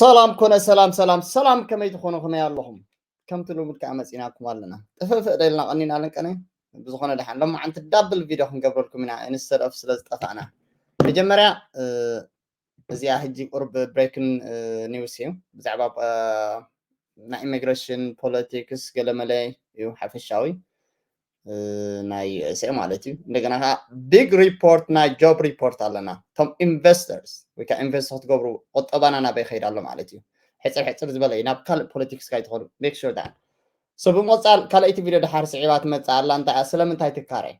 ሰላም ኮነ ሰላም ሰላም ሰላም፣ ከመይ ትኾኑ? ከመይ ኣለኹም? ከምቲ ልሙድ ከዓ መፂናኩም ኣለና። ጥፍእፍእ ደልና ቀኒና ለንቀነ ብዝኾነ ደሓን ሎማዓንቲ ዳብል ቪድዮ ክንገብረልኩም ኢና፣ ኢንስተድ ኦፍ ስለ ዝጠፋእና። መጀመርያ እዚኣ ሕጂ ቁርብ ብሬክን ኒውስ እዩ። ብዛዕባ ናይ ኢሚግሬሽን ፖለቲክስ ገለመለ እዩ ሓፈሻዊ ናይ ዩኤስኤ ማለት እዩ። እንደገና ከዓ ቢግ ሪፖርት ናይ ጆብ ሪፖርት ኣለና። እቶም ኢንቨስተርስ ወይ ከዓ ኢንቨስት ክትገብሩ ቁጠባና ናበይ ከይድ ኣሎ ማለት እዩ። ሕፅር ሕፅር ዝበለ እዩ። ናብ ካልእ ፖለቲክስ ካይትኸዱ ሜክ ሹር ዳት። ሶ ብምቕፃል ካልኣይቲ ቪድዮ ድሓር ስዒባ ትመፅእ ኣላ። እንታይ እያ? ስለምንታይ ትካረይ?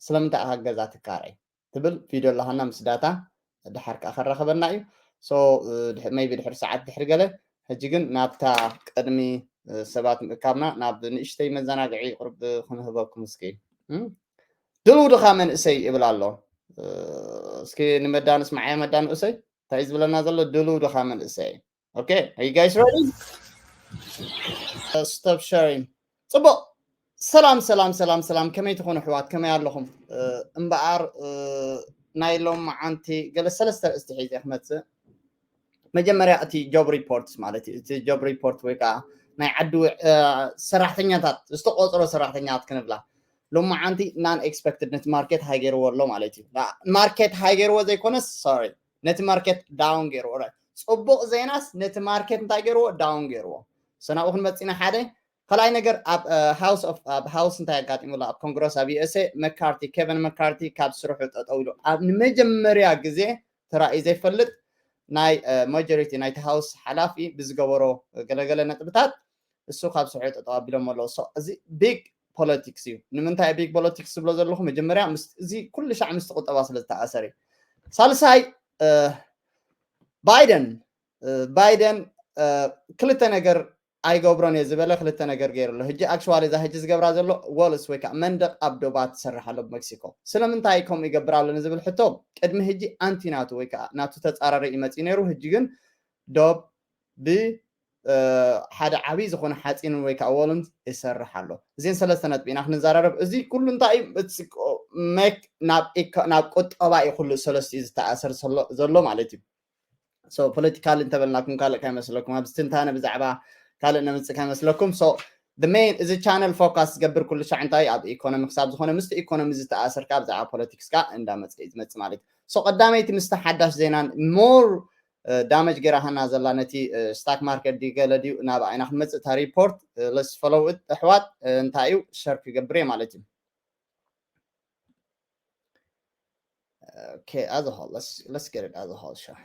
ስለምንታይ እኻ ገዛ ትካረይ? ትብል ቪድዮ ኣለሃና ምስ ዳታ ድሓር ከዓ ከራኸበና እዩ። ሶ ሜይቢ ድሕሪ ሰዓት ድሕሪ ገለ ሕጂ ግን ናብታ ቅድሚ ሰባት ምእካብና ናብ ንእሽተይ መዘናግዒ ቁርብ ክንህበኩም እስኪ። ድልው ድኻ መንእሰይ ይብል ኣሎ። እስኪ ንመዳ ንስማዓያ መዳ ንእሰይ እንታይ እዩ ዝብለና ዘሎ? ድልው ድኻ መንእሰይ? Okay, are you guys ready? Stop sharing. ፅቡቕ። ሰላም ሰላም ሰላም ሰላም፣ ከመይ ትኾኑ ኣሕዋት? ከመይ ኣለኹም? እምበኣር ናይ ሎም መዓንቲ ገለ ሰለስተ ርእስቲ ሒዘ ክመፅእ። መጀመርያ እቲ ጆብ ሪፖርት ማለት እዩ። እቲ ጆብ ሪፖርት ወይ ከዓ ናይ ዓዲ ሰራሕተኛታት ዝተቆፅሮ ሰራሕተኛታት ክንብላ ሎም መዓንቲ ናን ኤክስፐክትድ ነቲ ማርኬት ሃይ ገይርዎ ኣሎ ማለት እዩ። ማርኬት ሃይ ገይርዎ ዘይኮነስ ሶሪ ነቲ ማርኬት ዳውን ገይርዎ። ፅቡቕ ዜናስ ነቲ ማርኬት እንታይ ገይርዎ? ዳውን ገይርዎ። ሰናኡ ክንመፅና ሓደ ካልኣይ ነገር ኣብ ሃውስ ኦፍ ኣብ ሃውስ እንታይ ኣጋጢሙላ ኣብ ኮንግረስ ኣብ ዩኤስኤ መካርቲ ኬቨን መካርቲ ካብ ስርሑ ጠጠው ኢሉ ኣብ ንመጀመርያ ግዜ ተራእዩ ዘይፈልጥ ናይ ማጆሪቲ ናይቲ ሃውስ ሓላፊ ብዝገበሮ ገለገለ ነጥብታት እሱ ካብ ስርሑ ጠጠው ኣቢሎም ኣለዉ። እዚ ቢግ ፖለቲክስ እዩ። ንምንታይ ቢግ ፖለቲክስ ዝብሎ ዘለኹ? መጀመርያ እዚ ኩሉ ሻዕ ምስቲ ቁጠባ ስለ ዝተኣሰር እዩ። ሳልሳይ ባይደን ባይደን ክልተ ነገር ኣይገብሮን እየ ዝበለ ክልተ ነገር ገይሩ ኣሎ። ሕጂ ኣክቹዋሊ እዛ ሕጂ ዝገብራ ዘሎ ወልስ ወይ ከዓ መንደቕ ኣብ ዶባት ትሰርሕ ኣሎ ብመክሲኮ። ስለምንታይ ከምኡ ይገብር ኣሎ ንዝብል ሕቶ ቅድሚ ሕጂ ኣንቲ ናቱ ወይ ከዓ ናቱ ተፃራሪ እዩ መፂኡ ነይሩ። ሕጂ ግን ዶብ ብ ሓደ ዓብይ ዝኾነ ሓፂንን ወይ ከዓ ወልን ይሰርሕ ኣሎ። እዚን ሰለስተ ነጥቢ ኢና ክንዘራረብ። እዚ ኩሉ እንታይ እዩ? ሜክ ናብ ቁጠባ እዩ ኩሉ ሰለስቲኡ ዝተኣሰር ዘሎ ማለት እዩ። ፖለቲካል እንተበልናኩም ካልእ ከይመስለኩም፣ ኣብዚ ትንታነ ብዛዕባ ካልእ ነምፅእ ከይመስለኩም። ሜን እዚ ቻነል ፎካስ ዝገብር ኩሉ ሻዕ እንታይ ኣብ ኢኮኖሚ ክሳብ ዝኾነ ምስቲ ኢኮኖሚ ዝተኣሰር ከዓ ብዛዕባ ፖለቲክስ ከዓ እንዳመፀ እዩ ዝመፅእ ማለት እዩ። ቀዳመይቲ ምስቲ ሓዳሽ ዜናን ሞር ዳመጅ ገይራሃና ዘላ ነቲ ስታክ ማርኬት ድዩ ገለ ድዩ ናብ ዓይና ክንመፅእ እታ ሪፖርት ለስ ፈሎው ኣሕዋት እንታይ እዩ ሸር ክገብር እየ ማለት እዩ። Okay, as a whole, let's let's get it as a whole show.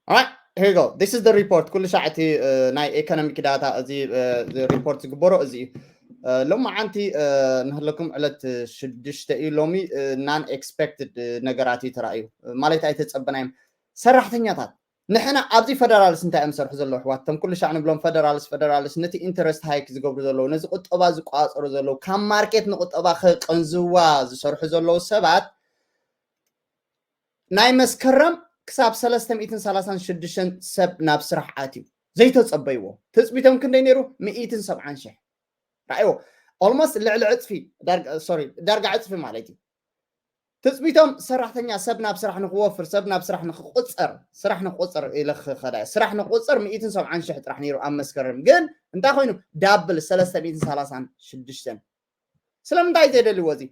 Alright, here you go. This is the report. ኩሉ ሻዕ እቲ ናይ ኢኮኖሚክ ዳታ እዚ ሪፖርት ዝግበሮ እዚ እዩ። ሎማዓንቲ ንህለኩም ዕለት ሽዱሽተ እዩ። ሎሚ ናን ኤክስፔክትድ ነገራት እዩ ተራእዩ ማለት ኣይተፀበናዮም። ሰራሕተኛታት ንሕና ኣብዚ ፈደራልስ እንታይ እዮም ዝሰርሑ ዘለዉ ኣሕዋት? እቶም ኩሉ ሻዕ ንብሎም ፈደራልስ ፈደራልስ ነቲ ኢንተረስት ሃይክ ዝገብሩ ዘለዉ ነዚ ቁጠባ ዝቋፀሩ ዘለዉ ካብ ማርኬት ንቁጠባ ከቀንዝዋ ዝሰርሑ ዘለዉ ሰባት ናይ መስከረም ክሳብ ሰለስተ ሚእትን ሰላሳን ሽዱሽተን ሰብ ናብ ስራሕ ኣትዩ ዘይተፀበይዎ ትፅቢቶም ክንደይ ነይሩ? ሚእትን ሰብዓን ሽሕ ራእይዎ ኦልሞስት ልዕሊ ዕፅፊ ሶሪ ዳርጋ ዕፅፊ ማለት እዩ። ትፅቢቶም ሰራሕተኛ ሰብ ናብ ስራሕ ንክወፍር ሰብ ናብ ስራሕ ንክቁፀር ስራሕ ንክቁፀር ኢለ ክኸዳ ስራሕ ንክቁፀር ሚእትን ሰብዓን ሽሕ ጥራሕ ነይሩ ኣብ መስከረም ግን እንታይ ኮይኑ ዳብል ሰለስተ ሚእትን ሰላሳን ሽዱሽተን ስለምንታይ ዘይደልዎ እዚ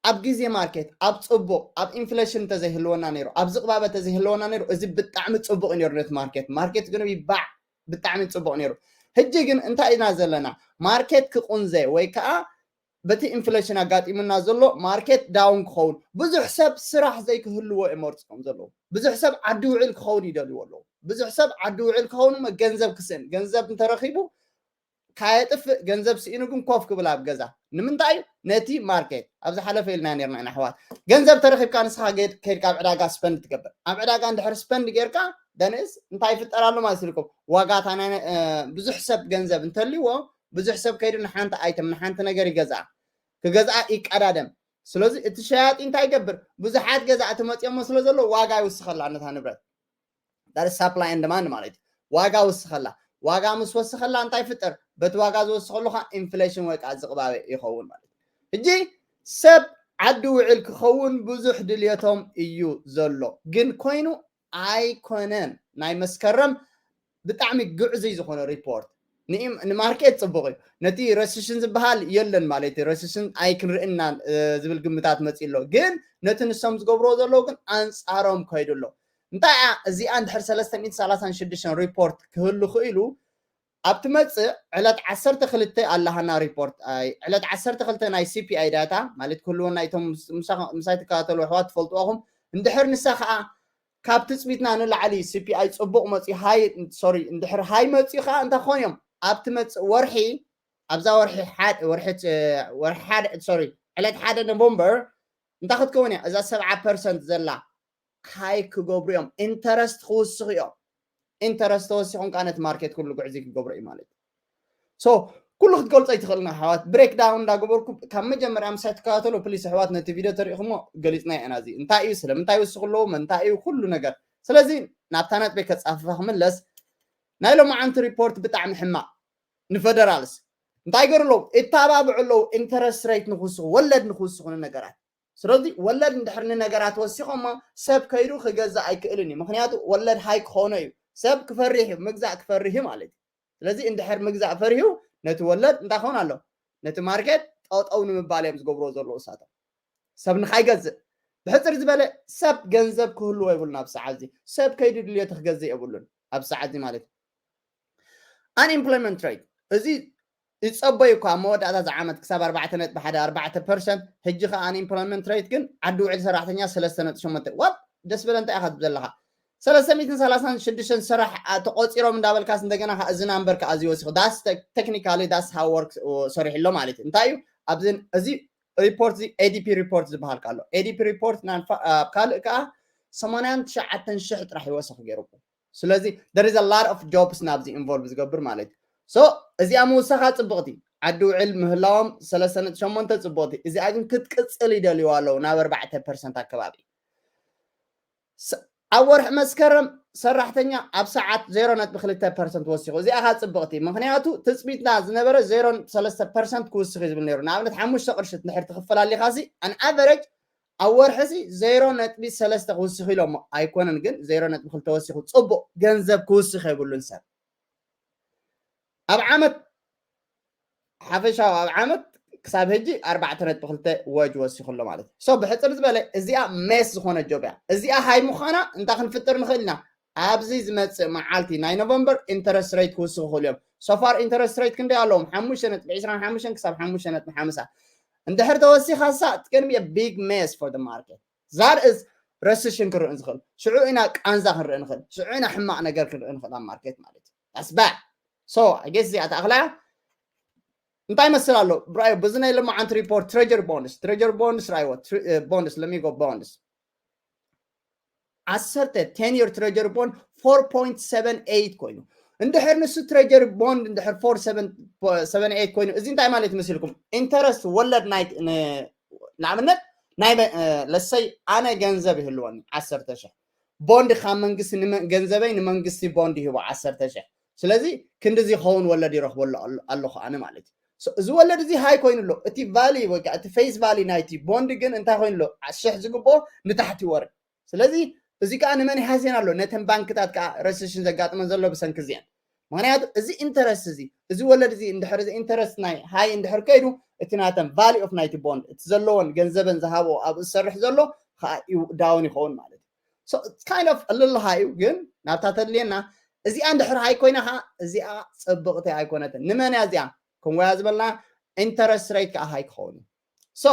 ኣብ ግዜ ማርኬት ኣብ ፅቡቕ ኣብ ኢንፍሌሽን እንተዘይህልወና ነይሩ ኣብ ዝቕባበ እንተዘይህልወና ነይሩ እዚ ብጣዕሚ ፅቡቕ እዩ ነይሩ ነቲ ማርኬት ማርኬት ግን ይባዕ ብጣዕሚ ፅቡቕ ነይሩ። ሕጂ ግን እንታይ ኢና ዘለና ማርኬት ክቁንዘ ወይ ከዓ በቲ ኢንፍሌሽን ኣጋጢሙና ዘሎ ማርኬት ዳውን ክኸውን ብዙሕ ሰብ ስራሕ ዘይክህልዎ እዮም መርፅኦም ዘለዉ። ብዙሕ ሰብ ዓዲ ውዕል ክኸውን ይደልዎ ኣለዉ። ብዙሕ ሰብ ዓዲ ውዕል ክኸውን እሞ ገንዘብ ክስእን ገንዘብ እንተረኺቡ ካየጥፍእ ገንዘብ ስኢኑ ግን ኮፍ ክብል ኣብ ገዛ ንምንታይ እዩ? ነቲ ማርኬት ኣብ ዝሓለፈ ኢልና ነርና ኢና ኣሕዋት ገንዘብ ተረኺብካ ንስኻ ከይድካ ኣብ ዕዳጋ ስፐንድ ትገብር ኣብ ዕዳጋ እንድሕር ስፐንድ ጌርካ ደንስ እንታይ ይፍጠር ኣሎ ማለት ኢልኩም ዋጋታ ብዙሕ ሰብ ገንዘብ እንተልዎ ብዙሕ ሰብ ከይዱ ንሓንቲ ኣይተም ንሓንቲ ነገር ይገዝኣ ክገዝኣ ይቀዳደም ስለዚ እቲ ሸያጢ እንታይ ይገብር ብዙሓት ገዛእቲ መፅኦሞ ስለ ዘሎ ዋጋ ይውስኸላ ነታ ንብረት ዳት ሳፕላይ ኤንድ ዲማንድ ማለት እዩ ዋጋ ውስኸላ ዋጋ ምስ ወስኸላ እንታይ ፍጠር በቲ ዋጋ ዝወስኸሉ ከዓ ኢንፍሌሽን ወይ ከዓ ዝቕባበ ይኸውን ማለት እዩ ሕጂ ሰብ ዓዲ ውዕል ክኸውን ብዙሕ ድልየቶም እዩ ዘሎ። ግን ኮይኑ ኣይኮነን። ናይ መስከረም ብጣዕሚ ግዕዙይ ዝኾነ ሪፖርት ንማርኬት ፅቡቅ እዩ። ነቲ ረሲሽን ዝበሃል የለን ማለት እዩ። ረሲሽን ኣይክንርእና ዝብል ግምታት መፂ ኣሎ። ግን ነቲ ንሶም ዝገብርዎ ዘለዉ ግን ኣንፃሮም ከይዱ ኣሎ። እንታይ እያ እዚኣ? እንድሕር ሰለስተ ሚእትን ሰላሳን ሽዱሽተን ሪፖርት ክህሉ ክኢሉ ኣብ ትመጽእ ዕለት ዓሰርተ ክልተ ኣለሃና ሪፖርት። ዕለት ዓሰርተ ክልተ ናይ ሲፒኣይ ዳታ ማለት ክህልወና እቶም ምሳይ ትከታተሉ ኣሕዋት ትፈልጥዋኹም። እንድሕር ንሳ ከዓ ካብ ትፅቢትና ንላዕሊ ሲፒኣይ ፅቡቅ መፅዩ ሃይ ሶሪ እንድሕር ሃይ መፅዩ ከዓ እንታይ ክኾን እዮም? ኣብ ትመፅእ ወርሒ ኣብዛ ወርሒ ሓደ ወርሒ ወርሒ ሓደ ሶሪ ዕለት ሓደ ኖቨምበር እንታይ ክትከውን እያ እዛ ሰብዓ ፐርሰንት ዘላ? ሃይ ክገብሩ እዮም። ኢንተረስት ክውስኹ እዮም። ኢንተረስት ተወሲኹም ከዓ ነቲ ማርኬት ኩሉ ግዕዙ ክገብሮ እዩ ማለት እዩ። ሶ ኩሉ ክትገልጾ ኣይትኽእልና ኣሕዋት። ብሬክዳውን እንዳገበርኩ ካብ መጀመርያ ምሳይ ትከታተሉ ፕሊስ ኣሕዋት። ነቲ ቪድዮ ተሪእኹሞ ገሊጽና ኢና። እዚ እንታይ እዩ፣ ስለምንታይ ይውስኹ ኣለዎም፣ እንታይ እዩ ኩሉ ነገር። ስለዚ ናብታ ነጥበይ ከጻፍፋ ክምለስ፣ ናይ ሎማዓንቲ ሪፖርት ብጣዕሚ ሕማቕ ንፈደራልስ እንታይ ገሩ ኣለዉ? ይተባብዑ ኣለዉ ኢንተረስት ሬት ንክውስኹ፣ ወለድ ንክውስኹ ንነገራት። ስለዚ ወለድ እንድሕር ንነገራት ወሲኾሞ ሰብ ከይዱ ክገዝእ ኣይክእልን እዩ። ምክንያቱ ወለድ ሃይ ክኾኖ እዩ። ሰብ ክፈርሕ እዩ፣ ምግዛእ ክፈርህ እዩ ማለት እዩ። ስለዚ እንድሕር ምግዛእ ፈሪሁ ነቲ ወለድ እንታይ ክኸውን ኣሎ? ነቲ ማርኬት ጠጠው ንምባል እዮም ዝገብርዎ ዘለዉ እሳቶም። ሰብ ንኻይገዝእ ብሕፅር ዝበለ ሰብ ገንዘብ ክህልዎ የብሉን። ኣብ ሰዓት እዚ ሰብ ከይዱ ድልየቱ ክገዝእ የብሉን ኣብ ሰዓት እዚ ማለት እዩ። ኣንኤምፕሎይመንት ሬት እዚ ይፀበዩ እኳ ኣብ መወዳእታ እዚ ዓመት ክሳብ ኣርባዕተ ነጥቢ ሓደ ኣርባዕተ ፐርሰንት። ሕጂ ከዓ ኣንኤምፕሎይመንት ሬት ግን ዓዲ ውዕል ሰራሕተኛ ሰለስተ ነጥቢ ሸሞንተ ዋት ደስ በለ እንታይ ኢኻ ዘለኻ? ሰለስተ ሚእትን ሰላሳን ሽዱሽተን ሰራሕ ተቆፂሮም እንዳበልካስ እንደገና ከዓ እዚ ናምበር ከዓ እዚ ወሲኹ ዳስ ቴክኒካሊ ዳስ ሃው ወርክ ሰሪሑ ኣሎ ማለት እዩ። እንታይ እዩ ኣብዚ እዚ ሪፖርት እዚ ኤዲፒ ሪፖርት ዝበሃል ኣሎ። ኤዲፒ ሪፖርት ካልእ ከዓ ሰማንያን ትሽዓተን ሽሕ ጥራሕ ይወሰኽ ገይሩ። ስለዚ there is a lot of jobs ናብዚ ኢንቮልቭ ዝገብር ማለት እዩ። ሶ እዚኣ ምውሳኻ ፅብቕቲ ዓዲ ውዕል ምህላዎም ሰለስተ ነጥቢ ሸሞንተ ፅብቕቲ። እዚኣ ግን ክትቅፅል ይደልይዋ ኣለዉ ናብ ኣርባዕተ ፐርሰንት ኣከባቢ። ኣብ ወርሒ መስከረም ሰራሕተኛ ኣብ ሰዓት ዜሮ ነጥቢ ክልተ ፐርሰንት ወሲኹ። እዚኣ ካ ፅብቕቲ፣ ምክንያቱ ትፅቢትና ዝነበረ ዜሮ ነጥቢ ሰለስተ ፐርሰንት ክውስኽ እዩ ዝብል ነይሩ። ንኣብነት ሓሙሽተ ቅርሺ እንድሕር ትኽፈል ኣሊኻ ሲ ኣን ኣቨሬጅ ኣብ ወርሒ ሲ ዜሮ ነጥቢ ሰለስተ ክውስኽ ኢሎሞ ኣይኮነን፣ ግን ዜሮ ነጥቢ ክልተ ወሲኹ። ፅቡቕ ገንዘብ ክውስኽ የብሉን ሰብ ኣብ ዓመት ሓፈሻዊ ኣብ ዓመት ክሳብ ሕጂ ኣርባዕተ ነጥቢ ክልተ ወጅ ወሲኹ ኣሎ ማለት እዩ። ሶ ብሕፅር ዝበለ እዚኣ ሜስ ዝኾነ ጆብ እያ። እዚኣ ሃይ ምዃና እንታይ ክንፍጥር ንኽእል ኢና? ኣብዚ ዝመፅእ መዓልቲ ናይ ኖቨምበር ኢንተረስት ሬት ክውስኹ ይኽእሉ እዮም። ሶፋር ኢንተረስት ሬት ክንደይ ኣለዎም? ሓሙሽተ ነጥቢ ዕስራን ሓሙሽተን ክሳብ ሓሙሽተ ነጥቢ ሓምሳ። እንድሕር ተወሲኻሳ it's gonna be a big mess for the market. That is ረስሽን ክንርኢ ንኽእል፣ ሽዑ ኢና ቃንዛ ክንርኢ ንኽእል፣ ሽዑ ኢና ሕማቕ ነገር ክንርኢ ንኽእል ኣብ ማርኬት ማለት እዩ። That's bad. So I guess እዚኣ ተኣኽላ እንታይ መስል ኣሎ ብራዮ? በዚ ናይ ለማዓንቲ ሪፖርት ትሬጀሪ ቦንድስ ትሬጀሪ ቦንድስ ራይዎ ቦንድስ ለሚጎ ቦንድስ ዓሰርተ ten year treasury bond four point seven eight ኮይኑ፣ እንድሕር ንሱ ትሬጀሪ ቦንድ እንድሕር four seven seven eight ኮይኑ፣ እዚ እንታይ ማለት ይመስልኩም? ኢንተረስት ወለድ ናይ ንኣብነት ናይ ለሰይ ኣነ ገንዘብ ይህልወኒ ዓሰርተ ሽሕ ቦንድ ካብ መንግስቲ ገንዘበይ ንመንግስቲ ቦንድ ይህቦ ዓሰርተ ሽሕ። ስለዚ ክንዲ ዝኸውን ወለድ ይረኽቦ ኣለኹ ኣነ ማለት እዩ። እዚ ወለድ እዚ ሃይ ኮይኑ ኣሎ። እቲ ቫሊ ወይ ከዓ እቲ ፌስ ቫሊ ናይቲ ቦንድ ግን እንታይ ኮይኑ ኣሎ? ሽሕ ዝግብኦ ንታሕቲ ወርድ። ስለዚ እዚ ከዓ ንመን ይሃስየን ኣሎ? ነተን ባንክታት ከዓ ረሲሽን ዘጋጥመን ዘሎ ብሰንኪ እዚአን። ምክንያቱ እዚ ኢንተረስት እዚ እዚ ወለድ እዚ እንድሕር እዚ ኢንተረስት ናይ ሃይ እንድሕር ከይዱ እቲ ናተን ቫሊ ኦፍ ናይቲ ቦንድ እቲ ዘለዎን ገንዘበን ዝሃብኦ ኣብኡ ዝሰርሕ ዘሎ ከዓ ዳውን ይኸውን ማለት እዩ። ካይንድ ኦፍ እልልሃ እዩ። ግን ናብታ ተድልየና እዚኣ እንድሕር ሃይ ኮይና ከዓ እዚኣ ፅብቕቲ ኣይኮነትን። ንመን እያ እዚኣ? ከምወያ ዝበልና ኢንተረስት ሬት ከዓ ሃይ ክኸውን እዩ። ሶ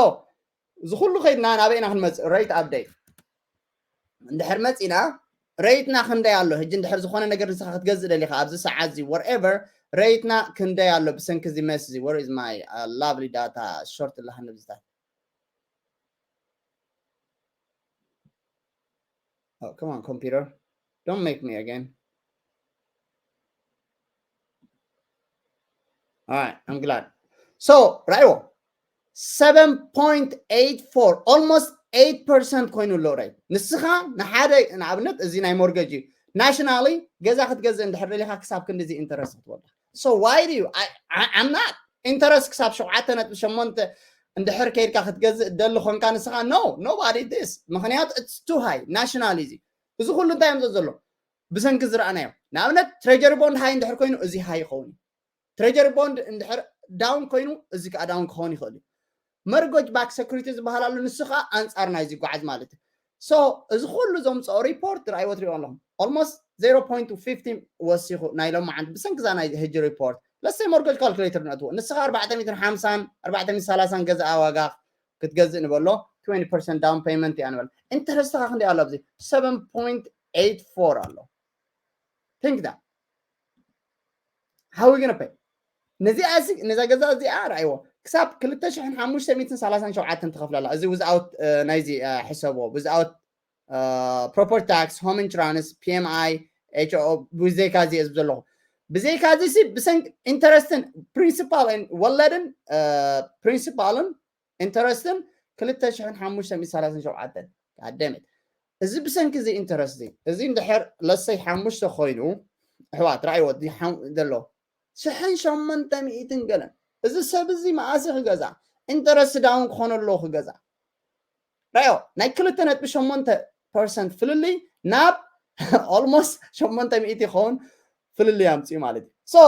እዚ ኩሉ ከይድና ናበይ ኢና ክንመፅእ? ሬት ኣፕደይት እንድሕር መፂና ሬትና ክንደይ ኣሎ? ሕጂ እንድሕር ዝኾነ ነገር ንስኻ ክትገዝእ ደሊኻ ኣብዚ ሰዓት እዚ ወርኤቨር ሬትና ክንደይ ኣሎ? ብሰንኪ እዚ መስ እዚ where is my lovely data short ላሃ ንብዝታት Oh, come on, computer. Don't make me again. All right, I'm glad. So, ራይዎ seven point eight four, almost eight percent ኮይኑ ኣሎ ሬት። ንስኻ ንሓደ ንኣብነት እዚ ናይ ሞርገጅ እዩ ናሽናሊ ገዛ ክትገዝእ እንድሕር ደሊኻ ክሳብ ክንዲዚ ኢንተረስት ክትወዳ። So why do you I, I, I'm not ኢንተረስት ክሳብ ሸውዓተ ነጥቢ ሸሞንተ እንድሕር ከይድካ ክትገዝእ ደሊ ኮንካ ንስኻ no nobody this ምክንያቱ it's too high national እዩ እዚ ኩሉ እንታይ እዮም ዘሎ ብሰንኪ ዝረኣናዮ ንኣብነት treasury bond high እንድሕር ኮይኑ እዚ high ይኸውን እዩ treasury bond እንድሕር down ኮይኑ እዚ ከዓ down ክኸውን ይኽእል እዩ mortgage backed security ዝበሃል ኣሎ ንሱ ከዓ ኣንፃር ናይ ዝጓዓዝ ማለት እዩ so እዚ ኩሉ ዘምፅኦ report ርኣይዎ ትሪኦ ኣለኹም almost zero point fifty ወሲኹ ናይ ሎማዓንቲ ብሰንኪ እዛ ናይ ሕጂ report let's say mortgage calculator ነእትዎ ንስኻ ኣርባዕተ ሚእትን ሓምሳን ኣርባዕተ ሚእትን ሰላሳን ገዛኣ ዋጋ ክትገዝእ ንበሎ twenty percent down payment እያ ንበል interest ኻ ክንደይ ኣሎ ኣብዚ seven point eight four ኣሎ think that how we gonna pay ነዚኣ ነዛ ገዛ እዚኣ ርኣይዎ ክሳብ ክልተ ሽሕን ሓሙሽተ ሚእትን ሰላሳን ሸውዓተን ትኸፍለላ እዚ without ናይዚ ሕሰብዎ without property tax home insurance PMI HO ብዘይካ እዚ እየ ዘለኹ ብዘይካ እዚ ሲ ብሰንክ interest ን principal ን ወለድን principal ን interest ን ክልተ ሽሕን ሓሙሽተ ሚእትን ሰላሳን ሸውዓተን ኣደመት እዚ ብሰንኪ እዚ interest እዚ እዚ እንድሕር let's say ሓሙሽተ ኮይኑ ኣሕዋት ርኣይዎ ዘሎ ሽሕን ሸሞንተ ሚእትን ገለን እዚ ሰብ እዚ መኣሲ ክገዛ interest down ክኾነሎ ክገዛ ራዮ ናይ ክልተ ነጥቢ ሸሞንተ percent ፍልልይ ናብ almost ሸሞንተ ሚእቲ ይኸውን ፍልልይ ኣምፅኡ ማለት እዩ so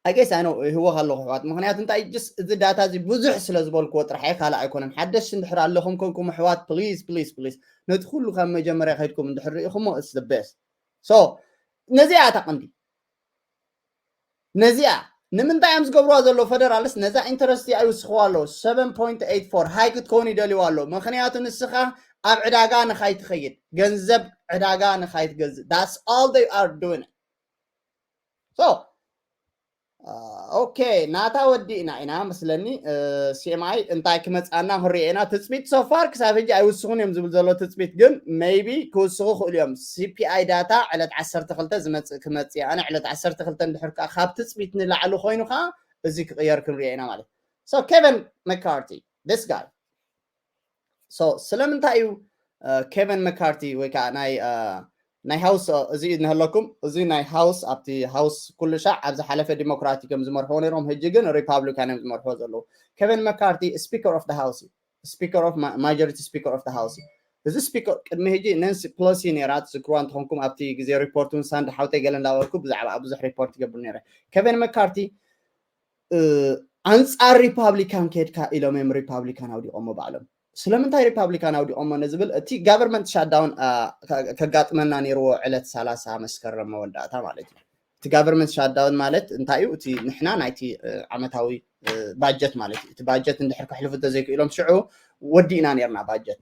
I guess I know ይህወኽ ኣለኹ ኣሕዋት ምክንያቱ እንታይ just እዚ data እዚ ብዙሕ ስለ ዝበልክዎ ጥራሕ እየ ካልእ ኣይኮነን ሓደሽ እንድሕር ኣለኹም ኮንኩም ኣሕዋት please please please ነቲ ኩሉ ካብ መጀመርያ ከይድኩም እንድሕር ርኢኹሞ it's the best so ነዚኣ እታ ቀንዲ ነዚኣ ንምንታይ እዮም ዝገብርዋ ዘለዉ federal ስ ነዛ interest ኣይውስኽዋ ኣለዉ seven point eight four high ክትከውን ይደልይዋ ኣለዉ ምክንያቱ ንስኻ ኣብ ዕዳጋ ንኻይትኸይድ ገንዘብ ዕዳጋ ንኻይትገዝእ that's all they are doing so okay ናታ ወዲእና ኢና መስለኒ CMI እንታይ ክመፅኣና ክንሪኦ ኢና ትፅቢት so far ክሳብ ሕጂ ኣይውስኹን እዮም ዝብል ዘሎ ትፅቢት ግን maybe ክውስኹ ክእሉ እዮም CPI data ዕለት ዓሰርተ ክልተ ዝመፅእ ክመፅእ ኣነ ዕለት ዓሰርተ ክልተ እንድሕር ከዓ ካብ ትፅቢት ንላዕሊ ኮይኑ ከዓ እዚ ክቕየር ክንሪኦ ኢና ማለት so Kevin McCarthy this guy so ስለምንታይ እዩ Kevin McCarthy ወይ ከዓ ናይ ናይ house እዚ እዩ ንህለኩም እዚ ናይ house ኣብቲ house ኩሉ ሻዕ ኣብ ዝሓለፈ ዲሞክራቲክ እዮም ዝመርሕዎ ነይሮም ሕጂ ግን ሪፓብሊካን እዮም ዝመርሕዎ ዘለዉ Kevin McCarthy speaker of the house እዩ speaker of majority speaker of the house እዩ እዚ speaker ቅድሚ ሕጂ Nancy Pelosi ነይራ ትዝክርዋ እንትኾንኩም ኣብቲ ግዜ report ን ሳንድ ሓውተይ ገለ እንዳበልኩ ብዛዕባ ብዙሕ report ይገብር ነይረ Kevin McCarthy ኣንፃር ሪፓብሊካን ከድካ ኢሎም እዮም ሪፓብሊካን ኣውዲቆሞ ባዕሎም ስለምንታይ ሪፓብሊካን ኣውዲቆሞ ንዝብል እቲ government shutdown ከጋጥመና ነይርዎ ዕለት ሰላሳ መስከረም መወዳእታ ማለት እዩ እቲ government shutdown ማለት እንታይ እዩ እቲ ንሕና ናይቲ ዓመታዊ budget ማለት እዩ እቲ budget እንድሕር ከሕልፉ ተዘይክእሎም ሽዑ ወዲእና ነርና budget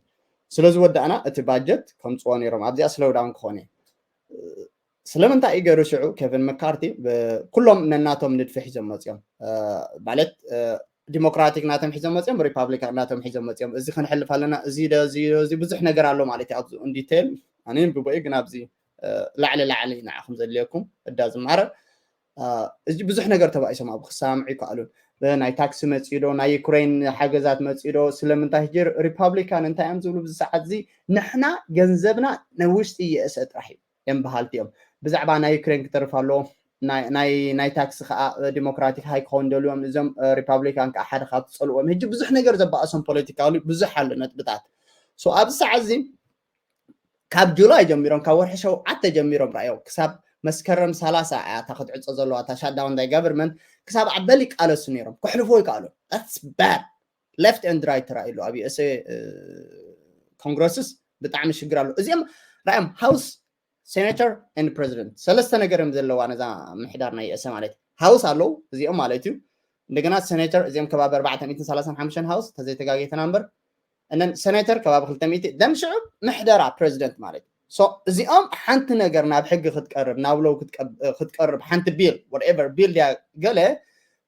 ስለዝወዳእና እቲ budget ከምፅዎ ነይሮም ኣብዚኣ slowdown ክኾነ ስለምንታይ እዩ ገይሩ ሽዑ Kevin McCarthy ኩሎም ነናቶም ንድፊ ሒዞም መፅኦም ማለት ዲሞክራቲክ ናቶም ሒዞም መፅኦም ሪፓብሊካን ናቶም ሒዞም መፅኦም እዚ ክንሕልፍ ኣለና እዚ እዚ ብዙሕ ነገር ኣሎ ማለት እዩ ኣብዚ in detail ኣነ ብቦይ ግን ኣብዚ ላዕሊ ላዕሊ ንዓኹም ዘድልየኩም እዳ ዝማረ እዚ ብዙሕ ነገር ተባኢሶም ኣብ ክሳምዑ ይከኣሉን ናይ ታክሲ መፂዶ ናይ ዩክሬን ሓገዛት መፂዶ ስለምንታይ ሕጂ ሪፓብሊካን እንታይ እዮም ዝብሉ ብዚ ሰዓት እዚ ንሕና ገንዘብና ንውሽጢ ይእሰ ጥራሕ እዩ እዮም በሃልቲ እዮም ብዛዕባ ናይ ዩክሬን ክተርፍ ኣለዎ ናይ ታክሲ ከዓ ዲሞክራቲክ ሃይ ክኸውን ደልዮም እዞም ሪፓብሊካን ከዓ ሓደ ካብ ዝፀልዎም ሕጂ ብዙሕ ነገር ዘባእሶም ፖለቲካሊ ብዙሕ ኣሎ ነጥብታት ኣብዚ ሰዓት እዚ ካብ ጁላይ ጀሚሮም ካብ ወርሒ ሸውዓተ ጀሚሮም ራእዮ ክሳብ መስከረም ሰላሳ እያ እታ ክትዕፆ ዘለዋ እታ shutdown ናይ government ክሳብ ዓበል ይቃለሱ ነይሮም ክሕልፎ ይከኣሉ that's bad left and right ተራእይሉ ኣብ USA ኮንግረስስ ብጣዕሚ ሽግር ኣሎ እዚኦም ራእዮም house senator and president ሰለስተ ነገር እዮም ዘለዋ ነዛ ምሕዳር ናይ USA ማለት house ኣለዉ እዚኦም ማለት እዩ እንደገና senator እዚኦም ከባቢ ኣርባዕተ ሚእትን ሰላሳን ሓሙሽተን house ተዘይተጋጌተና እምበር እነን senator ከባቢ ክልተ ሚእቲ ደም ሽዑ ምሕደራ president ማለት so እዚኦም ሓንቲ ነገር ናብ ሕጊ ክትቀርብ ናብ ለው ክትቀርብ ሓንቲ bill whatever bill ድያ ገለ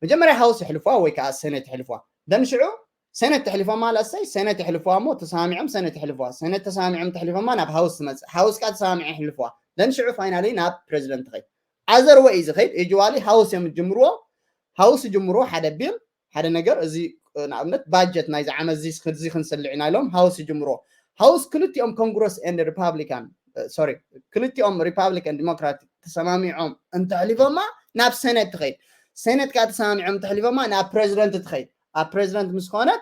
መጀመርያ house ይሕልፏ ወይ ከዓ senate ይሕልፏ ደም ሽዑ senate ተሕልፎማ let's say senate ይሕልፍዋ እሞ ተሰማሚዖም senate ይሕልፍዋ senate ተሰማሚዖም ተሕልፎማ ናብ house ትመፅእ house ከዓ ተሰማሚዖም ይሕልፍዋ ደም ሽዑ finally ናብ president ትኸይድ other way ዝኸይድ usually house እዮም ዝጅምርዎ house ይጅምርዎ ሓደ bill ሓደ ነገር እዚ ንኣብነት budget ናይዚ ዓመት እዚ ክንስልዕ ኢና ኢሎም house ይጅምርዎ house ክልቲኦም congress and republican sorry ክልቲኦም republican democratic ተሰማሚዖም እንተሕሊፎማ ናብ senate ትኸይድ senate ከዓ ተሰማሚዖም እንተሕሊፎማ ናብ president ትኸይድ ኣብ ፕሬዚደንት ምስ ኮነት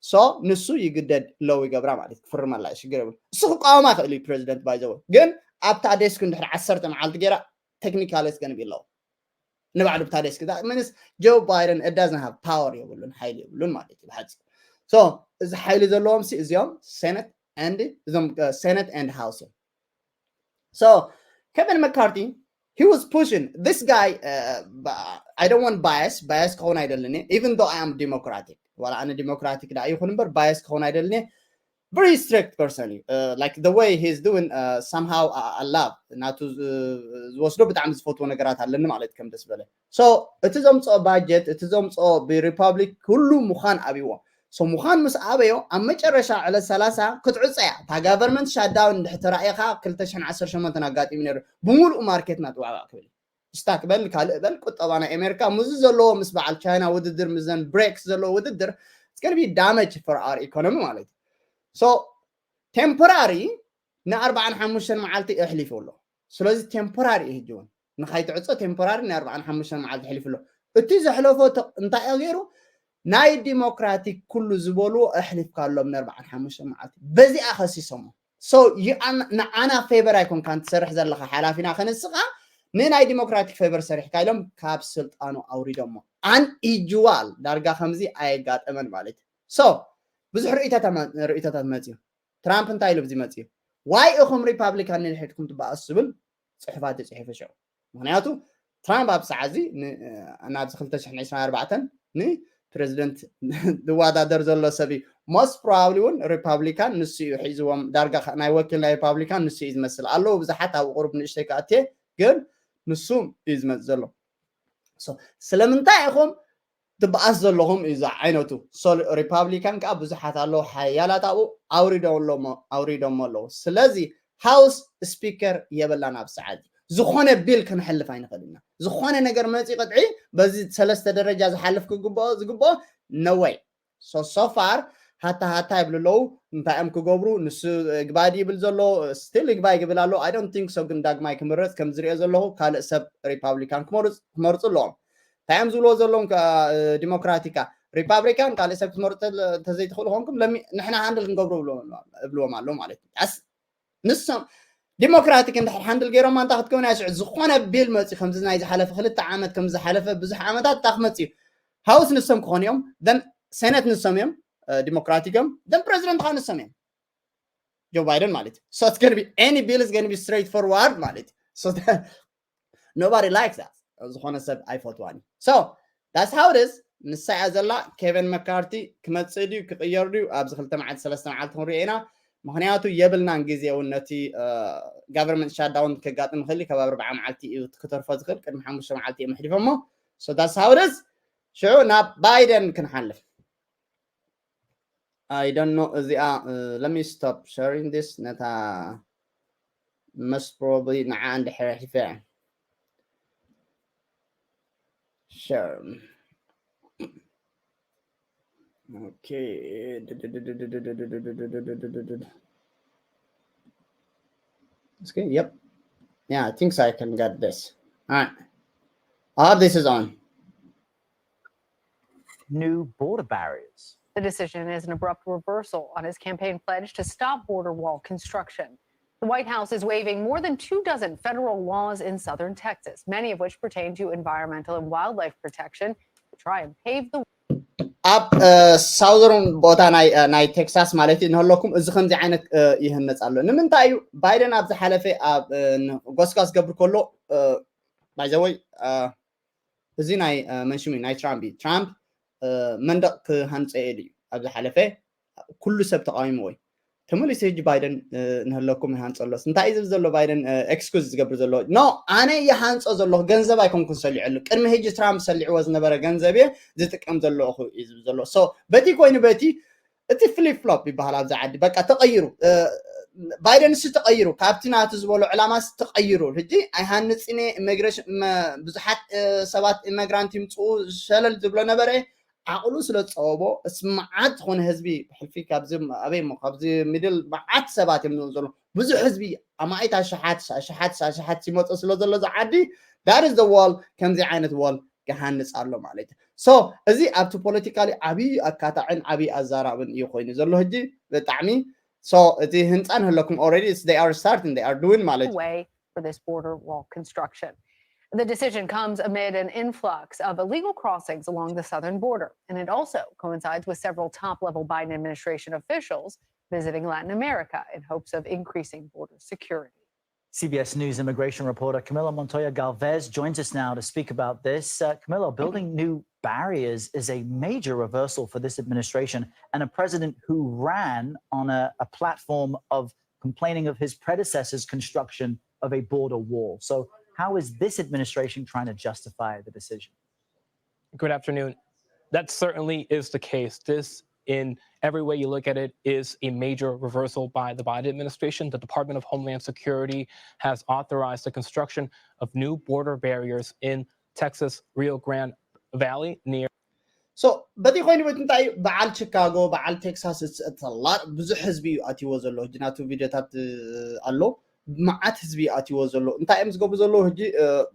so ንሱ ይግደድ ለው ይገብራ ማለት ክፍርመላ ሽግር የብሉ። እሱ ክቃወማ ክእል እዩ ፕሬዚደንት ባይዘወ ግን ኣብታ ዴስክ እንድሕር ዓሰርተ መዓልቲ ገይራ technically it's gonna be low ንባዕሉ ብታ ዴስክ ምንስ ጆ ባይደን it doesn't have power የብሉን ሓይሊ የብሉን ማለት እዩ ብሓፂ so እዚ ሓይሊ ዘለዎም ሲ እዚኦም ሴነት and እዞም ሴነት and ሃውስ እዮም so Kevin McCarthy he was pushing this guy uh, I don't want bias bias ክኸውን ኣይደልን even though I am democratic ዋላ ኣነ ዲሞክራቲክ ዳ ይኹን እምበር bias ክኸውን ኣይደልን very strict person እዩ uh, like the way he's doing uh, somehow I love ናቱ ዝወስዶ ብጣዕሚ ዝፈትዎ ነገራት ኣለኒ ማለት ከም ደስ በለ so እቲ ዘምፅኦ ባጀት እቲ ዘምፅኦ ብሪፓብሊክ ኩሉ ምዃን ኣብይዎ so ምዃን ምስ ኣበዮ ኣብ መጨረሻ ዕለት ሰላሳ ክትዕፀያ እታ ጋቨርንመንት ሻዳውን እንድሕር ተራእየኻ ክልተ ሽሕን ዓሰርተ ሸሞንተን ኣጋጢሙ ነይሩ ብምሉእ ማርኬትና ጥዋዕዋዕ ክብል ስታክ በል ካልእ በል ቁጠባ ናይ ኣሜሪካ ምስዚ ዘለዎ ምስ በዓል ቻይና ውድድር ምስዘን ብሬክስ ዘለዎ ውድድር it's gonna be damage for our economy ማለት እዩ so temporary ንኣርባዓን ሓሙሽተን መዓልቲ ኣሕሊፉ ኣሎ ስለዚ temporary እዩ ሕጂ እውን ንኻይትዕፆ temporary ንኣርባዓን ሓሙሽተን መዓልቲ ኣሕሊፉ ኣሎ እቲ ዘሕለፎ እንታይ እዩ ገይሩ ናይ ዲሞክራቲክ ኩሉ ዝበልዎ ኣሕሊፍካ ኣሎም ንኣርባዓን ሓሙሽተን መዓልቲ በዚኣ ከሲሶሞ so ንዓና ፌቨር ኣይኮንካን ትሰርሕ ዘለካ ሓላፊና ከነስኻ ንናይ ዲሞክራቲክ ፌቨር ሰሪሕካ ኢሎም ካብ ስልጣኑ ኣውሪዶሞ ኣን ኢጅዋል ዳርጋ ከምዚ ኣየጋጠመን ማለት እዩ so ብዙሕ ርእይቶታት መፅዩ ትራምፕ እንታይ ኢሉ ብዚ መፅዩ ዋይ ኢኹም ሪፓብሊካን ንድሕድኩም ትበኣሱ ዝብል ፅሑፋት ተፅሒፉ ሽዑ ምክንያቱ ትራምፕ ኣብ ሰዓት እዚ ናብዚ ክልተ ሽሕን ዕስራን ኣርባዕተን ንፕሬዚደንት ዝወዳደር ዘሎ ሰብ እዩ most probably እውን ሪፓብሊካን ንሱ እዩ ሒዝዎም ዳርጋ ናይ ወኪል ናይ ሪፓብሊካን ንሱ እዩ ዝመስል ኣለዉ ብዙሓት ኣብ ቁሩብ ንእሽተይ ክኣትየ ግን ንሱ እዩ ዝመፅእ ዘሎ ስለምንታይ ኢኹም ትበኣስ ዘለኹም እዩ ዝዓይነቱ ሪፓብሊካን ከዓ ብዙሓት ኣለዉ ሓያላት ኣብኡ ኣውሪዶሞ ኣለዉ ስለዚ ሃውስ ስፒከር የብላን ኣብ ሰዓት ዝኾነ ቢል ክንሕልፍ ኣይንኽእል ኢና ዝኾነ ነገር መፂ ቅጥዒ በዚ ሰለስተ ደረጃ ዝሓልፍ ክግብኦ ዝግብኦ ነወይ so far ሃታ ሃታ ይብሉ ኣለዉ እንታይ እዮም ክገብሩ ንሱ ግባዲ ይብል ዘሎ still ይግባይ ይብል ኣሎ I don't think so ግን ዳግማይ ክምረፅ ከም ዝሪኦ ዘለኹ ካልእ ሰብ ሪፓብሊካን ክመርፁ ኣለዎም እንታይ እዮም ዝብልዎ ዘለዎም ዲሞክራቲካ ሪፓብሊካን ካልእ ሰብ ክትመርፁ እንተዘይትኽእሉ ኮንኩም ንሕና ሃንድል ክንገብሩ እብልዎም ኣሎ ማለት እዩ ንሶም ዲሞክራቲክ እንድሕር ሃንድል ገይሮማ እንታይ ክትከውን እያ ሽዑ ዝኾነ ቢል መፅዩ ከምዚ ናይ ዝሓለፈ ክልተ ዓመት ከም ዝሓለፈ ብዙሕ ዓመታት እታ ክመፅዩ ሃውስ ንሶም ክኾኑ እዮም ን ሴነት ንሶም እዮም ዲሞክራቲክ እዮም ን ፕሬዚደንት ከዓ ንሶም እዮም ጆ ባይደን ማለት እዩ so it's gonna be any bill is gonna be straight forward ማለት እዩ nobody likes that ዝኾነ ሰብ ኣይፈትዋን እዩ so that's how it is ንሳ እያ ዘላ ኬቨን መካርቲ ክመፅእ ድዩ ክቅየር ድዩ ኣብዚ ክልተ መዓልቲ ሰለስተ መዓልቲ ክንሪኦ ኢና ምክንያቱ የብልናን ግዜ እውን ነቲ ጋቨርንመንት ሻዳውን ከጋጥም ይኽእል ካብ ኣርባዓ መዓልቲ እዩ ክተርፎ ዝኽእል ቅድሚ ሓሙሽተ መዓልቲ እዮም ኣሕሊፎሞ so that's how it is ሽዑ ናብ ባይደን ክንሓልፍ I don't know እዚኣ uh, let me stop sharing this ነታ most probably ንዓ እንድሕር ሒፈ share okay okay yep yeah I think so I can get this all right I hope this is on new border barriers. The decision is an abrupt reversal on his campaign pledge to stop border wall construction. The White House is waiving more than two dozen federal laws in southern Texas, many of which pertain to environmental and wildlife protection, to try and pave the ኣብ ሳውዘርን ቦታ ናይ ቴክሳስ ማለት እዩ ንህለኩም እዚ ከምዚ ዓይነት ይህነፅ ኣሎ ንምንታይ እዩ ባይደን ኣብ ዝሓለፈ ኣብ ጎስጓስ ገብር ከሎ ባይዘወይ እዚ ናይ መንሽሚ ናይ ትራምፕ እዩ ትራምፕ መንደቕ ክሃንፀ ኢሉ እዩ ኣብ ዝሓለፈ ኩሉ ሰብ ተቃዊምዎ እዩ ተመሊሱ ሕጂ ባይደን ንህለኩም ይሃንፀ ኣሎስ እንታይ እዩ ዝብል ዘሎ ባይደን ኤክስኩዝ ዝገብር ዘሎ ኖ ኣነ ይሃንፆ ዘለኹ ገንዘብ ኣይኮንኩን ሰሊዐሉ ቅድሚ ሕጂ ትራምፕ ሰሊዕዎ ዝነበረ ገንዘብ እየ ዝጥቀም ዘለኹ እዩ ዝብል ዘሎ በቲ ኮይኑ በቲ እቲ ፍሊፕ ፍሎፕ ይበሃል ኣብዚ ዓዲ በቃ ተቐይሩ ባይደን ሲ ተቐይሩ ካብቲ ናቱ ዝበሎ ዕላማ ሲ ተቐይሩ ሕጂ ኣይሃንፅን ኢሚግሬሽን ብዙሓት ሰባት ኢሚግራንት ይምፅኡ ሸለል ዝብሎ ነበረ ዓቕሉ ስለ ዝፀወቦ እስ መዓት ዝኾነ ህዝቢ ብሕልፊ ካብዚ ኣበይ እሞ ካብዚ ሚድል መዓት ሰባት እዮም ዝመፁ ዘሎ ብዙሕ ህዝቢ ኣማኢት ኣሽሓት ኣሽሓት ኣሽሓት ይመፁ ስለ ዘሎ እዚ ዓዲ that is the wall ከምዚ ዓይነት wall ክሃንፅ ኣሎ ማለት እዩ። So እዚ ኣብቲ ፖለቲካሊ ዓብዪ ኣካታዕን ዓብዪ ኣዛራብን እዩ ኮይኑ ዘሎ ሕጂ ብጣዕሚ። So እቲ ህንፃ ንህለኩም already they are starting, they are doing ማለት እዩ። Way for this border wall construction. The decision comes amid an influx of illegal crossings along the southern border, and it also coincides with several top level Biden administration officials visiting Latin America in hopes of increasing border security. C B S News immigration reporter Camila Montoya Galvez joins us now to speak about this. Uh, Camila, building new barriers is a major reversal for this administration and a president who ran on a, a platform of complaining of his predecessor's construction of a border wall. So, how is this administration trying to justify the decision? Good afternoon. That certainly is the case. This, in every way you look at it, is a major reversal by the Biden administration. The Department of Homeland Security has authorized the construction of new border barriers in Texas Rio Grande Valley near So በቲ ኮይኑ በቲ እንታይ እዩ፣ በዓል ቺካጎ በዓል ቴክሳስ it's a lot ብዙሕ ህዝቢ እዩ ኣትይዎ ዘሎ። ሕጂ ናቱ ቪዲዮታት ኣሎ፣ መዓት ህዝቢ እዩ ኣትይዎ ዘሎ። እንታይ እዮም ዝገብሩ ዘለዉ ሕጂ?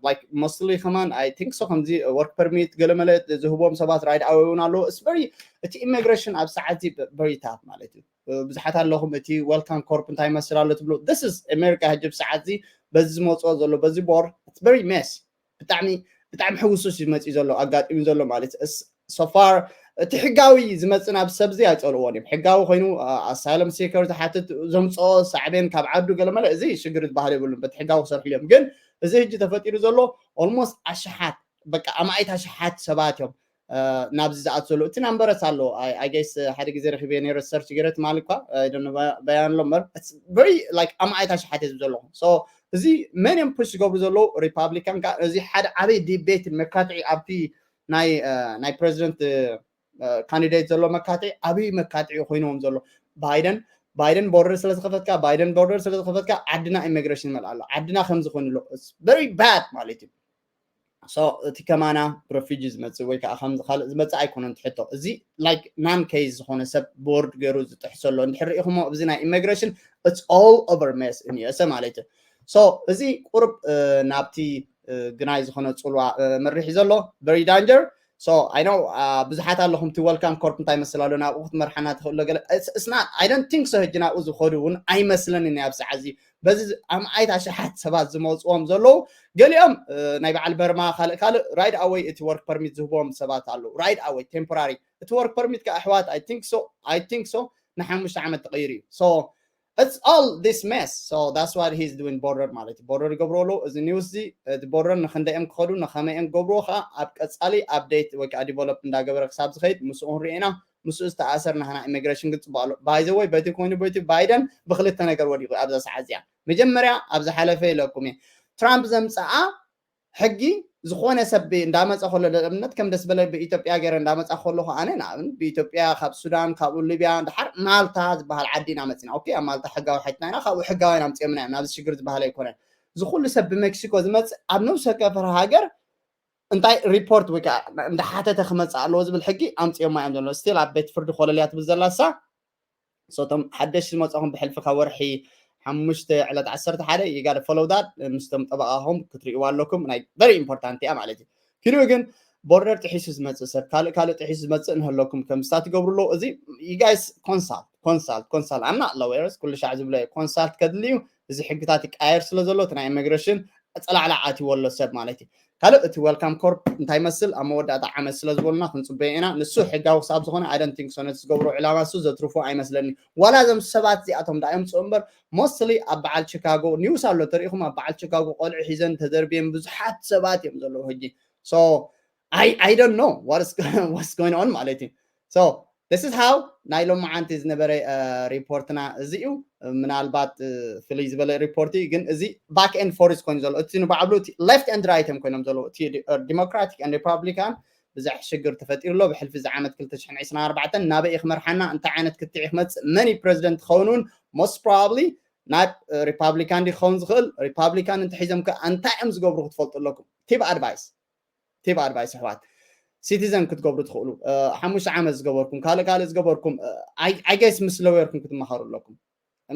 Like mostly ከማን I think so ከምዚ work permit ገለመለ ዝህቦም ሰባት right away እውን ኣለዎ። It's very እቲ ኢሚግሬሽን ኣብ ሰዓት እዚ very tough ማለት እዩ። ብዙሓት ኣለኹም እቲ welcome corp እንታይ ይመስል ኣሎ ትብሉ። This is America ሕጂ ብሰዓት እዚ በዚ ዝመፅኦ ዘሎ በዚ ቦር it's very mess ብጣዕሚ ብጣዕሚ ሕውሱስ እዩ መፅኡ ዘሎ ኣጋጢሙ ዘሎ ማለት እዩ። So far እቲ ሕጋዊ ዝመፅእ ናብ ሰብ እዚ ኣይፀልዎን እዮም። ሕጋዊ ኮይኑ ኣሳይለም ሲከር ዝሓትት ዘምፅኦ ሳዕቤን ካብ ዓዱ ገለመለ እዚ ሽግር ዝበሃል የብሉን። በቲ ሕጋዊ ክሰርሕሉ እዮም። ግን እዚ ሕጂ ተፈጢሩ ዘሎ almost ኣሽሓት በቃ ኣማኢት ኣሽሓት ሰባት እዮም ናብዚ ዝኣት ዘሎ። እቲ ናምበረስ ኣሎ I guess ሓደ ግዜ ረኪበ ነይረ search ገይረ ትማሊ እኳ በያን ኣሎ እምበር very like ኣማኢት ኣሽሓት ህዝቢ ዘለኹም። So እዚ መን እዮም ፑሽ ዝገብሩ ዘለዉ? ሪፓብሊካን ከዓ እዚ ሓደ ዓበይ ዲቤት መካትዒ ኣብቲ ናይ ናይ ፕሬዚደንት ካንዲዴት ዘሎ መካትዒ ዓብዪ መካትዒ ኮይንዎም ዘሎ። ባይደን ባይደን ቦርደር ስለ ዝኸፈትካ ባይደን ቦርደር ስለ ዝኸፈትካ ዓድና ኢሚግሬሽን ይመልኣ ኣሎ ዓድና ከምዚ ኮይኑ ኣሎ very bad ማለት እዩ። So እቲ ከማና ብረፊጂ ዝመፅእ ወይ ከዓ ከምዚ ካልእ ዝመፅእ ኣይኮነን ትሕቶ እዚ like non case ዝኾነ ሰብ ቦርድ ገይሩ ዝጥሕሰሎ እንድሕር ርኢኹሞ እዚ ናይ ኢሚግሬሽን it's all over mess in USA ማለት እዩ። So እዚ ቁርብ ናብቲ ግናይ ዝኾነ ፅልዋ መሪሕ ዘሎ very danger። So I know ብዙሓት ኣለኹም እቲ welcome corp እንታይ መስል ኣሎ ናብኡ ክትመርሓና ትኽእሎ ገለ it's not I don't think so ሕጂ ናብኡ ዝኸዱ እውን ኣይመስለንን ኣብ ሰዓት እዚ በዚ ኣምዓይት ኣሽሓት ሰባት ዝመፅዎም ዘለዉ ገሊኦም ናይ በዓል በርማ ካልእ ካልእ right away እቲ work permit ዝህብዎም ሰባት ኣለዉ right away temporary እቲ work permit ከዓ ኣሕዋት I think so I think so ንሓሙሽተ ዓመት ተቐይሩ እዩ። So it's all this mess. So that's what he's doing border ማለት እዩ። ቦርደር ይገብርዎ ኣለዉ። እዚ ኒውስ እዚ እቲ ቦርደር ንክንደይ እዮም ክኸዱ ንኸመይ እዮም ክገብርዎ ከዓ ኣብ ቀፃሊ update ወይ ከዓ develop እንዳገበረ ክሳብ ዝኸይድ ምስኡ ክንሪኦ ኢና። ምስኡ ዝተኣሰር ናህና ኢሚግሬሽን ግን ፅቡቅ ኣሎ። By the way በቲ ኮይኑ በቲ ባይደን ብክልተ ነገር ወዲቁ ኣብዛ ሰዓት እዚኣ። መጀመርያ ኣብ ዝሓለፈ ኢለኩም እየ ትራምፕ ዘምፀኣ ሕጊ ዝኾነ ሰብ እንዳመፀ ከሎ ንኣብነት ከም ደስ በለ ብኢትዮጵያ ገይረ እንዳመፃ ከለኹ ኣነ ንኣብነት ብኢትዮጵያ ካብ ሱዳን ካብኡ ሊብያ ድሓር ማልታ ዝበሃል ዓዲ ኢና መፂና። ኦኬ ኣብ ማልታ ሕጋዊ ሓይትና ኢና ካብኡ ሕጋውያን ኣምፅኦምና እዮም ናብዚ ሽግር ዝበሃል ኣይኮነን። እዚ ኩሉ ሰብ ብሜክሲኮ ዝመፅእ ኣብ ነብሲ ወከፍ ሃገር እንታይ ሪፖርት ወይ ከዓ እንዳሓተተ ክመፅእ ኣለዎ ዝብል ሕጊ ኣምፅኦማ እዮም ዘሎ። ስቲል ኣብ ቤት ፍርዲ ኮለልያ ትብል ዘላ እሳ እቶም ሓደሽቲ ዝመፅኹም ብሕልፊ ካብ ወርሒ ሓሙሽተ ዕለት ዓሰርተ ሓደ you gotta follow that ምስቶም ጠበቃኹም ክትርእይዋ ኣለኩም ናይ very important እያ ማለት እዩ። ኪንኡ ግን ቦርደር ጥሒሱ ዝመፅእ ሰብ ካልእ ካልእ ጥሒሱ ዝመፅእ ንህለኩም ከም ስታት ይገብሩ ኣለዉ። እዚ you guys consult consult consult I'm not lawyers ኩሉ ሻዕ ዝብሎ consult ከድሊ እዩ። እዚ ሕግታት ይቀያየር ስለ ዘሎ እቲ ናይ ኢሚግሬሽን ፀላዕላዕ ኣትይዎ ኣሎ ሰብ ማለት እዩ። ካልእ እቲ welcome corp እንታይ መስል ኣብ መወዳእታ ዓመት ስለ ዝበሉና ክንፅበዮ ኢና። ንሱ ሕጋዊ ክሳብ ዝኾነ I don't think so ነቲ ዝገብሮ ዕላማ እሱ ዘትርፎ ኣይመስለኒ። ዋላ እዞም ሰባት እዚኣቶም ዳ እዮም ፅኡ እምበር mostly ኣብ በዓል ቺካጎ ኒውስ ኣሎ ተሪኢኹም ኣብ በዓል ቺካጎ ቆልዑ ሒዘን ተደርብየን ብዙሓት ሰባት እዮም ዘለዉ ሕጂ። So I I don't know what's what's going on ማለት እዩ። So this is how ናይ ሎማዓንቲ ዝነበረ ሪፖርትና እዚ እዩ። ምናልባት ፍልይ ዝበለ ሪፖርት እዩ ግን እዚ back and forth ኮይኑ ዘሎ እቲ ንባዕሉ left and right እዮም ኮይኖም ዘለዉ እቲ ዲሞክራቲክ and ሪፓብሊካን ብዙሕ ሽግር ተፈጢሩ ኣሎ። ብሕልፊ እዚ ዓመት ክልተ ሽሕን ዕስራን ኣርባዕተን ናበይ ክመርሓና እንታይ ዓይነት ክትዕ ክመፅእ መን ፕሬዚደንት ክኸውን እውን most probably ናብ ሪፓብሊካን ዲ ክኸውን ዝኽእል ሪፓብሊካን እንተሒዞም ከ እንታይ እዮም ዝገብሩ ክትፈልጡ ኣለኩም። ቲፕ ኣድቫይስ ቲፕ ኣድቫይስ ኣሕዋት ሲቲዘን ክትገብሩ ትኽእሉ ሓሙሽተ ዓመት ዝገበርኩም ካልእ ካልእ ዝገበርኩም I guess ምስ ለወየርኩም ክትመሃሩ ኣለኩም።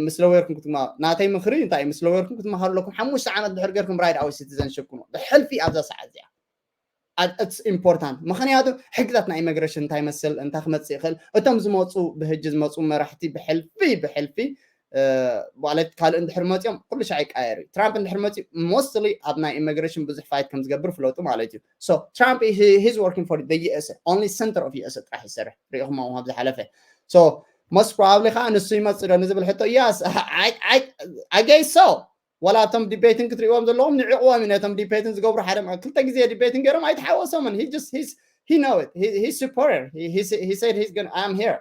ምስ ለወየርኩም ክትመሃሩ ናተይ ምኽሪ እንታይ ምስ ለወየርኩም ክትመሃሩ ኣለኩም። ሓሙሽተ ዓመት ድሕር ገርኩም right away citizenship ኩኑ ብሕልፊ ኣብዛ ሰዓት እዚኣ it's important። ምክንያቱ ሕግታት ናይ ኢሚግሬሽን እንታይ መስል እንታይ ክመፅእ ይኽእል፣ እቶም ዝመፁ ብህጂ ዝመፁ መራሕቲ ብሕልፊ ብሕልፊ ማለት ካልእ እንድሕር መፅኦም ኩሉ ሻዕ ይቀየር እዩ። ትራምፕ እንድሕር መፅኡ mostly ኣብ ናይ ኢሚግሬሽን ብዙሕ ፋይት ከም ዝገብር ፍለጡ ማለት እዩ። So ትራምፕ he's working for the USA, only center of USA ጥራሕ ይሰርሕ። ሪኢኹሞ ኣብ ዝሓለፈ። So most probably ከዓ ንሱ ይመፅእ ዶ ንዝብል ሕቶ፣ yes, I guess so። ዋላ እቶም ዲቤትን ክትሪእዎም ዘለዎም ንዕቕዎም እዩ። ነቶም ዲቤትን ዝገብሩ ሓደ ክልተ ግዜ ዲቤትን ገይሮም ኣይተሓወሶምን። He just he's he know it. He he's superior. He he said he's gonna I'm here።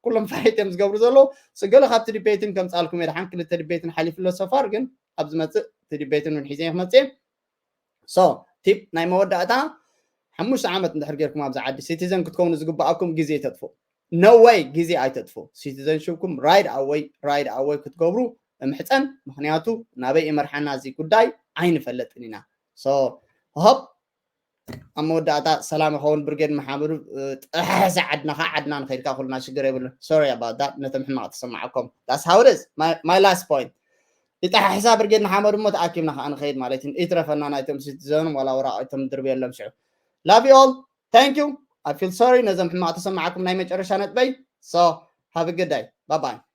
ኩሎም ፋይት እዮም ዝገብሩ ዘለዉ። ገለ ካብቲ ዲቤትን ከምፃልኩም እየ። ድሓን ክልተ ዲቤትን ሓሊፍሎ ሰፋር ግን ኣብ ዝመፅእ እቲ ዲቤትን እውን ሒዘ ክመፅእ። So ቲፕ ናይ መወዳእታ፣ ሓሙሽተ ዓመት እንድሕር ጌርኩም ኣብዚ ዓዲ ሲቲዘን ክትከውኑ ዝግባኣኩም ግዜ ተጥፉ። No way ግዜ ኣይተጥፉ። ሲቲዘንሽፕኩም right away right away ክትገብሩ እምሕፀን። ምክንያቱ ናበይ ይመርሓና እዚ ጉዳይ ኣይንፈለጥን ኢና። So hope ኣብ መወዳእታ ሰላም ይኸውን። ብርጌድ መሓመዱ፣ ጠሓሕሳ ዓድና ከዓ ዓድና ንኸይድካ ኩልና ሽግር የብሉን። Sorry about that ነቶም ሕማቕ ተሰማዓኩም። That's how it is. My last point። ይጠሓሕሳ ብርጌድ ንሓመዱ እሞ ተኣኪብና ከዓ ንኸይድ ማለት እዩ። ይትረፈና ናይቶም ሲቲዘን ዋላ ወራቐቶም ድርብ የሎም ሽዑ። Love you all. Thank you. I feel sorry ነዞም ሕማቕ ተሰማዓኩም። ናይ መጨረሻ ነጥበይ። So have a good day. Bye bye.